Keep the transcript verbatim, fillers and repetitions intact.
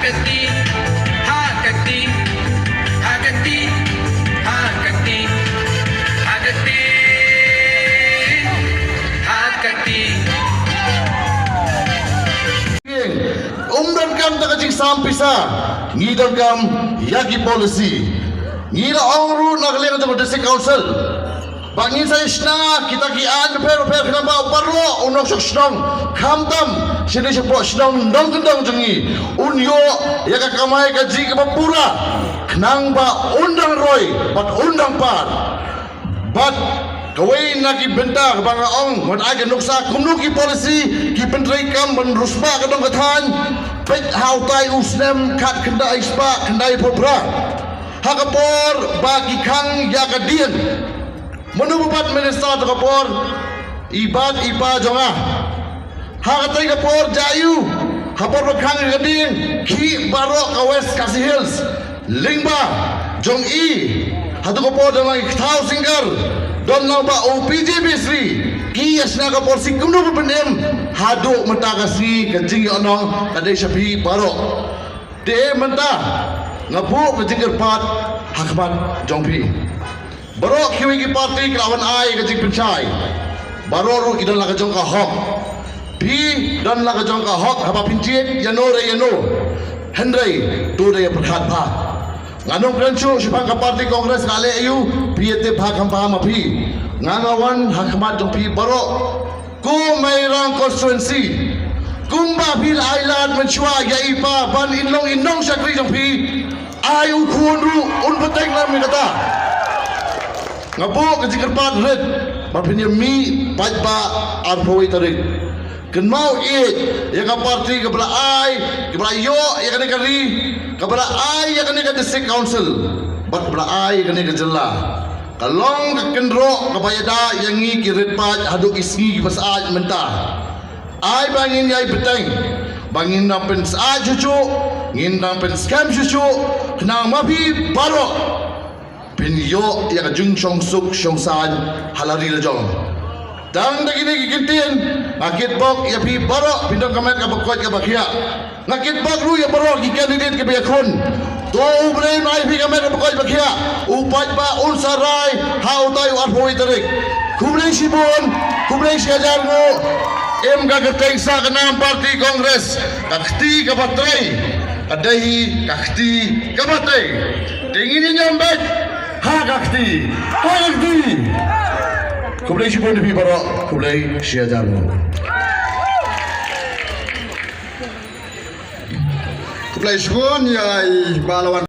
Hakati, hakati, hakati, hakati, hakati, hakati. Um donkam da ka jingsam pisa, ngi donkam ïa ki policy. Ngi la ong ruh na ka liang jong ka District Council ba ngin sa ïa shna kita ki aiñ bapher bapher khnang ba baroh u nongshong shnong, khamtam shane shapoh shnong nongkyndong jong ngi, un ïoh ïa ka kamai kajih kaba pura khnang ba un dang roi bad un dang par. Bad kawei na ki bynta kaba nga ong, wat ai ka nuksa kumno ki policy, ki pyntreikam ban riewspah ka dong ka thaiñ, peit ha utai u snem khatkhyndai spah khyndaiphew phra, ha ka por ba ki khang ïa ka dieng. Mano ba bat minister to ka por? I bat i pa jong nga. Ha katei ka por jaiu, ha por ba khang ïa ka dieng, khih baroh ka West Khasi Hills, lyngba jong i. Hato ka por don lang i Kthaw Singkar, don lang ba u P J Bisri, ki ïa shna ka por shi kumno ba pynim, haduh mynta ka sngi ka jingïohnong ka dei sha phi baroh. Te mynta nga buh ka jingkyrpad ha khmat jong phi. Baroh kiwei ki party ki la wan ai ka jingpynshai. Baroh ruh ki don la ka jong ka hok. Phi don la ka jong ka hok haba phin jied ïano re ïano. Hynrei to da ïa pyrkhat bha. Nga nongkren shuh shaphang ka party Congress, nga leh aiu, phi ïa tip bha kham bha ma phi. Nga nga wan ha khmat jong phi baroh. Ko Mairang constituency, kumba phi la ai lad mynshuwa ïa i pa ban in long i nongshakri jong phi, ai u khun ruh un bteng lang mynta. Nga buh ka jingkyrpad rit ba phin ïa mih paidbah arphew wei tarik. Kynmaw ïeit ïa ka party kaba la ai, kaba la ïoh ïa kane ka ri, kaba la ai ïa kane ka district council, bad kaba la ai ïa kane ka jylla. Ka long ka kynroh kaba ïada ïa ngi ki rit paid haduh ki sngi kiba sah mynta. Ai ba ngin ïai bteng, ba ngin nang pynsaid shuh shuh, ngin nang pynskhem shuh shuh, khnang ma phi baroh phin ïoh ïa ka jingshong suk shong saiñ ha la ri la jong. Tang da kine ki kyntien, nga kitbok ïa phi baroh, phin don ka met kaba koit kaba khiah. Nga kitbok ruh ïa baroh ki candidate kiba ïakhun. To U Blei un ai phi ka met kaba koit ba khiah. U paidbah un sa rai ha utai u arphew wei tarik. Khublei shibun, khublei shi hajar nguh. Em ka kyrteng sah ka nam party Congress, ka kti kaba trei, ka dei hi ka kti kaba trei. Te ngin ïa ñiam beit ha ka kti, ha ka kti. Khublei shibun ïa phi baroh, khublei shi hajar nguh. Khublei shibun ïa i Bah Lawan.